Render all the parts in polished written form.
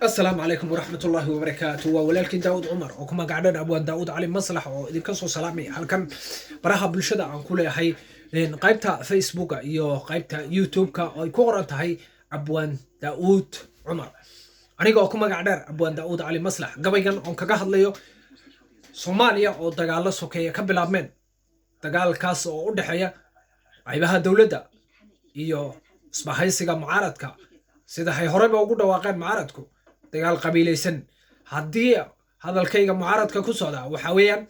Asalaamu calaykum waraxmatullaahi wabarakaatu. Waa walaalkiin Daawud Cumar oo ku magacdhan Abwaan Daawud Cali Maslax, oo idinka soo salaamaya halkan baraha bulshada aan ku leeyahay, qaybta Facebooka iyo qaybta YouTube-ka oo ay ku qoran tahay Abwaan Daawud Cumar, aniga oo ku magac dheer Abwaan Daawud Cali Maslax. Gabaygan oon kaga hadlayo Soomaaliya oo dagaalo sokeeya ka bilaabmeen, dagaalkaas oo u dhexeeya qaybaha dowladda iyo isbahaysiga mucaaradka, sida hay horeyba ugu dhawaaqeen mucaaradku, dagaal qabiilaysan. Haddii hadalkayga mucaaradka ku socdaa waxa weeyaan,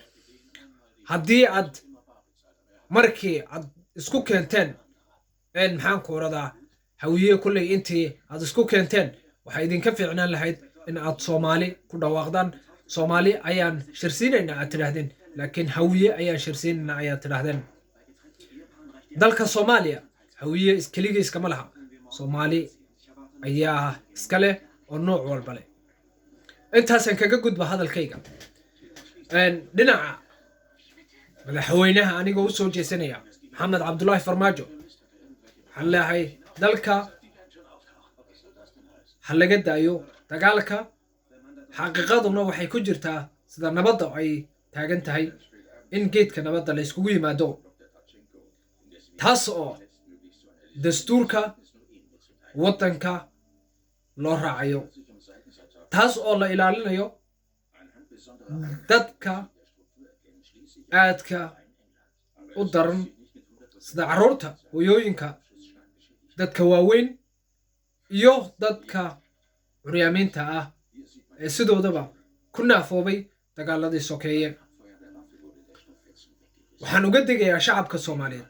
haddii aad markii aad isku keenteen, maxaan ku oradaa, Hawiye kulley intii aad isku keenteen, waxay idinka fiicnaan lahayd in aad Soomaali ku dhawaaqdaan. Soomaali ayaan shirsiinaynaa aad tidhaahdeen, laakiin Hawiye ayaan shirsiinaynaa ayaad tidhaahdeen. Dalka Soomaaliya Hawiye keligii iskama laha, Soomaali ayaa iska leh oo nooc walba leh. Intaasaan kaga gudba hadalkayga. Dhinaca madaxweynaha anigoo usoo jeesanaya, Maxamed Cabdulaahi Farmaajo, waxaan leeyahay dalka ha laga daayo dagaalka. Xaqiiqaduna waxay ku jirtaa sida nabadda ay taagan tahay in geedka nabadda la iskugu yimaado, taas oo dastuurka waddanka loo raacayo, taas oo la ilaalinayo dadka aadka u daran sida carruurta, hoyooyinka, dadka waaweyn iyo dadka curyaamiinta ah ee sidoodaba ku naafoobay dagaaladii sokeeye. Waxaan uga digayaa shacabka Soomaaliyeed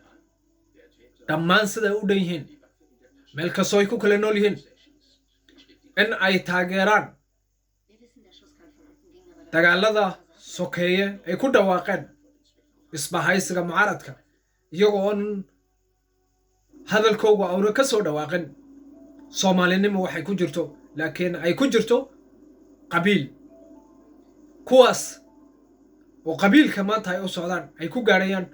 dhammaan siday u dhan yihiin, meel kastoo ay ku kala nool yihiin, in ay taageeraan dagaalada sokeeye ay ku dhawaaqeen isbahaysiga mucaaradka, iyagoo oon hadalkoogu auna ka soo dhawaaqin Soomaalinimo waxay ku jirto, laakiin ay ku jirto qabiil, kuwaas oo qabiilka maanta ay u socdaan ay ku gaadhayaan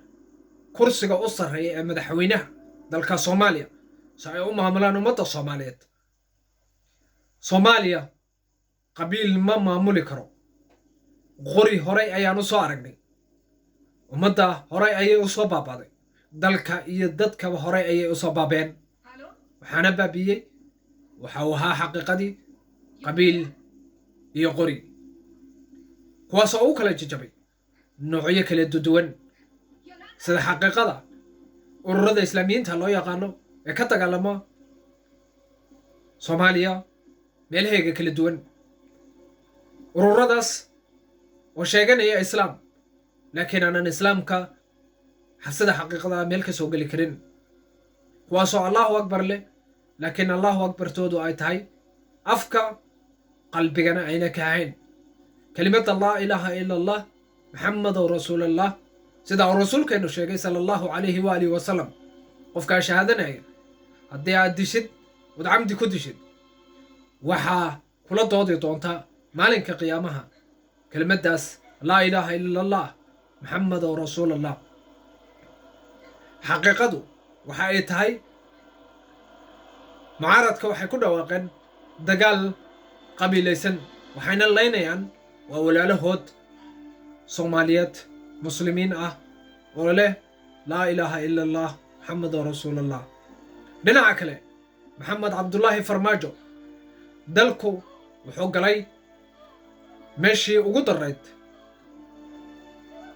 kursiga u sarreeya ee madaxweynaha dalka Soomaaliya, si ay u maamulaan ummadda Soomaaliyeed. Soomaaliya qabiil ma maamuli karo. Qori horey ayaan u soo aragnay, ummadda horey ayay u soo baabaaday, dalka iyo dadkaba horey ayay u soo baabeen. Waxaana baabiiyey waxa uu ahaa xaqiiqadii qabiil iyo qori, kuwaas oo u kala jajabay noocyo kala duwan, sida xaqiiqada ururada Islaamiyiinta loo yaqaano ee ka dagaalama Soomaaliya meelaheega kala duwan, ururadaas oo sheeganaya Islaam, laakiin aanan Islaamka sida xaqiiqada meel ka soo geli karin, kuwaasoo Allahu Akbar leh, laakiin Allahu Akbartoodu ay tahay afka, qalbigana ayna ka ahayn kelimadda laa ilaaha ila Allah, Maxamedow rasuulallah, sida uu rasuulkeenu sheegay sala Allahu calayhi waalihi wasalam. Qofkaa shahaadanaya haddii aad dishid ood camdi ku dishid, waxaa kula doodi doonta maalinka qiyaamaha kelimaddaas laa ilaaha ila Allah, Maxamedow rasuulallah. Xaqiiqadu waxa ay tahay, mucaaradka waxay ku dhawaaqeen dagaal qabiilaysan, waxayna laynayaan waa walaalahood Soomaaliyeed Muslimiin ah oo leh laa ilaaha ila Allah, Maxamedow rasuulallah. Dhinaca kale, Maxamed Cabdulaahi Farmaajo, dalku wuxuu galay meeshii ugu darayd.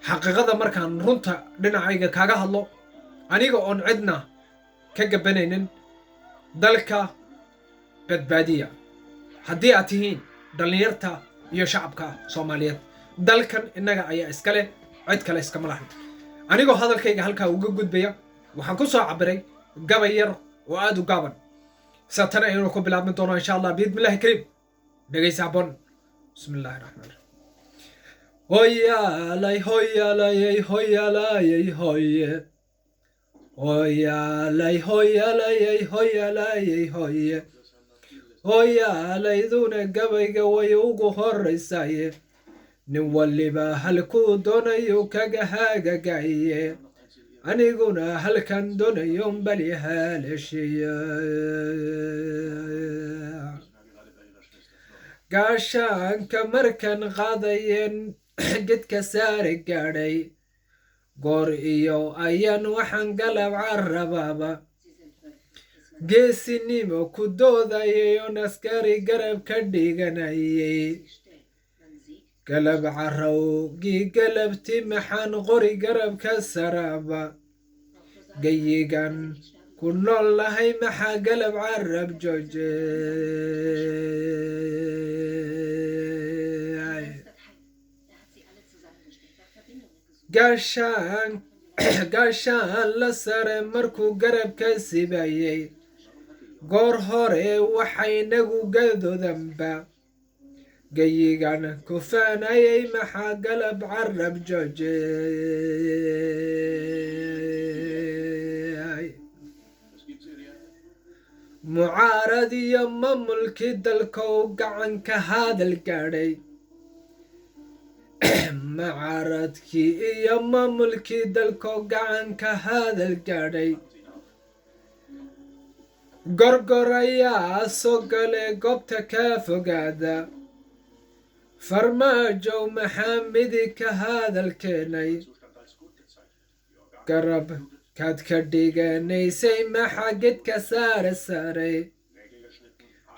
Xaqiiqada markaan runta dhinacayga kaaga hadlo, aniga oon cidna ka gabanaynin, dalka badbaadiya haddii aad tihiin dhallinyarta iyo shacabka Soomaaliyeed. Dalkan innaga ayaa iska leh, cid kale iskama lahan. Anigoo hadalkayga halkaa uga gudbaya, waxaan ku soo cabiray gabay yar oo aada u gaaban, satana aynu ku bilaabmi doono insha Allah biidnillahi kariim. Dhegaysa habboon. Bismi illahi raxmaan raxiim. Hoyaalay, hoyaalayay, hoyaalayay, hoye, hoyaalay, hoyaalayay, hoyaalayay, hoye, hoyaalayduna gabayga way ugu horaysaye, nin waliba halkuu doonayo kaga hagagaye, aniguna halkan doonayon bali haleeshiya. Gaashaanka markaan qaadayeen gedka saare gaadhay, goor iyo ayaan waxaan galab carrabaaba. Geesinimo ku doodayay oon askari garab ka dhiganayay. Galab carrowgii galabti maxaan qori garab ka saraaba. Gayigan ku nool lahay maxaa galab carab joojey. Gaashaan la sare markuu garab ka sibayay, goor hore waxaynagu gadoodanba. Gayigan ku faanayay maxaa galab carab joojey. Mucaarad iyo maamulkii dalkow gacanka hadal gaadhay. Mucaaradkii iyo maamulkii dalkow gacanka hadal gaadhay. Gorgor ayaa soo galay goobta ka fogaada. Farmaajow maxaa midig ka hadal keenay? Garab kaad ka dhiganaysay maxaa gedka saare saaray?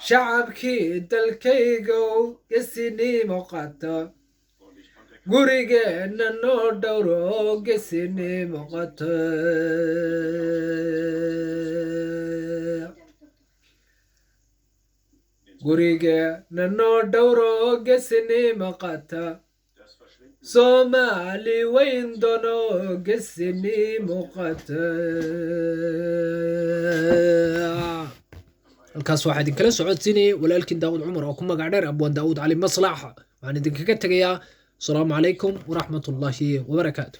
Shacabkii dalkaygow geesinimo qato. Gurigeenna noo dhowro geesinimo qato. Gurigeenna noo dhowro geesinimo qata. Soomaali weyn doono geesinimo qata. Halkaas waxaa idinkala socodsiinayay walaalkiin Daawud Cumar oo ku magac dheer Abwaan Daawud Cali Maslax. Waxaan idinkaga tegayaa asalaamu calaykum waraxmatullaahi wabarakaatu.